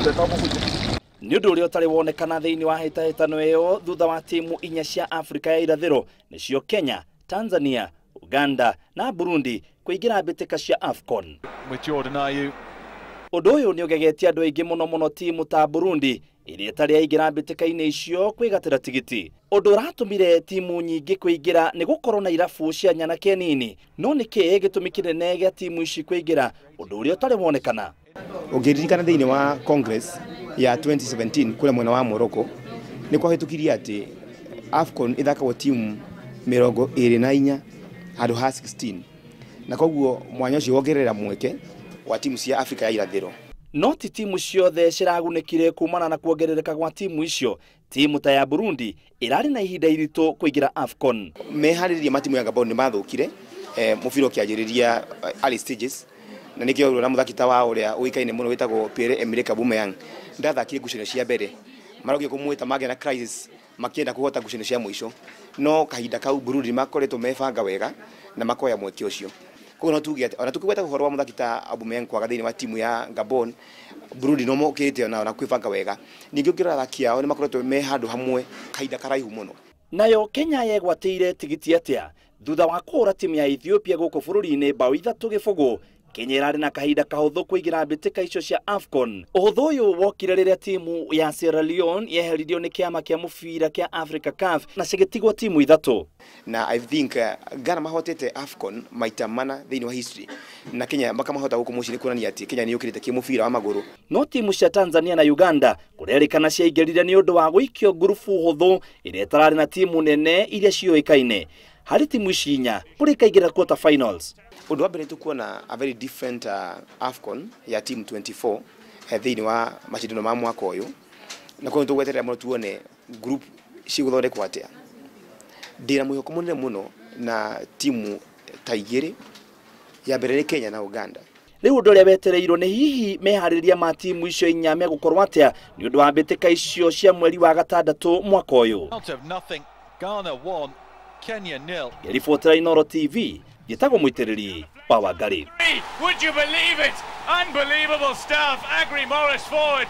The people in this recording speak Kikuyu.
Nĩ ũndũ ũrĩa ũtarĩ wonekana thĩinĩ wa hĩtahĩtano ĩyo thutha wa timu inya cia Afrika ya irathĩro nĩcio Kenya, Tanzania, Uganda na Burundi kũingĩra mbĩtĩka cia AFCON. With Jordan Ayew. Ũndũ ũyũ nĩ ũgegetie andũ aingĩ mũno mũno timu ta Burundi ĩrĩa ĩtarĩ yaingĩra mbĩtĩka-inĩ icio kwĩgatĩra tigiti. Ũndũ ũratũmire timu nyingĩ kũingĩra nĩ gũkorwo na irabu cia nyanake nini. No nĩ kĩĩ gĩtũmi kĩnene gĩa timu ici kũingĩra, ũndũ ũrĩa ũtarĩ wonekana? Ũngĩririkana thĩinĩ wa Congress ya 2017 kũrĩa mwena wa Morocco nĩ kwahĩtũkirie atĩ AFCON ĩthakagwo timu 24 handũ ha 16, na koguo mwanya ũcio wongerera mweke wa timu cia Afrika ya irathĩro. No ti timu ciothe ciragunĩkire kumana na kuongerereka gwa timu icio. Timu ta ya Burundi ĩrarĩ na ihinda iritũ kũingĩra AFCON. Meharĩrĩria ma timu ya Gabon nĩ mathũkire, mũbira ũkĩanjĩrĩria early stages, na nĩkĩo ũrona mũthaki ta wa ũrĩa ũĩkaine mũno wĩtagwo Pierre-Emerick Aubameyang ndathakire ngucanio cia mbere, marokire kũmwĩta magĩa na crisis makĩenda kũhota ngucanio cia mũico, no kahinda kau Burundi makoretwo mebanga wega na makoya mweke ũcio. Koguo no tuge atĩ ona tukĩgweta ũhoro wa mũthaki ta Aubameyang kwaga thĩinĩ wa timu ya Gabon, Burundi no mokĩte ona na kwĩbanga wega. Ningĩ ũngĩrora athaki ao nĩ makoretwo me handũ hamwe kahinda karaihu mũno. Nayo Kenya yegwatĩire tigiti atĩa thutha wa kũhũra timu ya Ethiopia gũkũ bũrũri-inĩ bao 3-0? Kenya ĩrarĩ na kahinda kahũthũ kũingĩra mbĩtĩka icio cia AFCON. Ũhũthũ ũyũ wokire rĩrĩa timu ya Sierra Leone yeheririo nĩ kĩama kĩa mũbira kĩa Africa CAF na cigĩtigwo timu 3. Na I think Ghana mahotete AFCON maita mana thĩinĩ wa history, na Kenya makamahota gũkũ mũciĩ, nĩ kuonania atĩ Kenya nĩ yũkĩrĩte kĩmũbira wa magũrũ. No timu cia Tanzania na Uganda kũrerĩkana ciaingĩrire nĩ ũndũ wa gũikio ngurubu hũthũ ĩrĩa ĩtararĩ na timu nene iria ciũĩkaine. Harĩ timu ici inya kũrĩ ikaingĩra quarter finals. Ũndũ wa mbere tũkuona a very different AFCON ya team 24 thĩinĩ wa macindano ma mwaka ũyũ, na koguo tũgweterera mũno tuone group cigũthondekwo atĩa. Ndĩna mwĩhoko mũnene mũno na timu ta igĩrĩ, ya mbere nĩ Kenya na Uganda. Rĩu ũndũ ũrĩa wetereirwo nĩ hihi meharĩrĩria ma timu icio inya megũkorwo atĩa nĩ ũndũ wa mbĩtĩka icio cia mweri wa gatandatũ mwaka ũyũ. Ghana 1, Kenya 0. Ngĩribotera Inooro TV, njĩtagwo Mũitĩrĩri wa Wangari. Would you believe it? Unbelievable stuff. Agri Morris forward.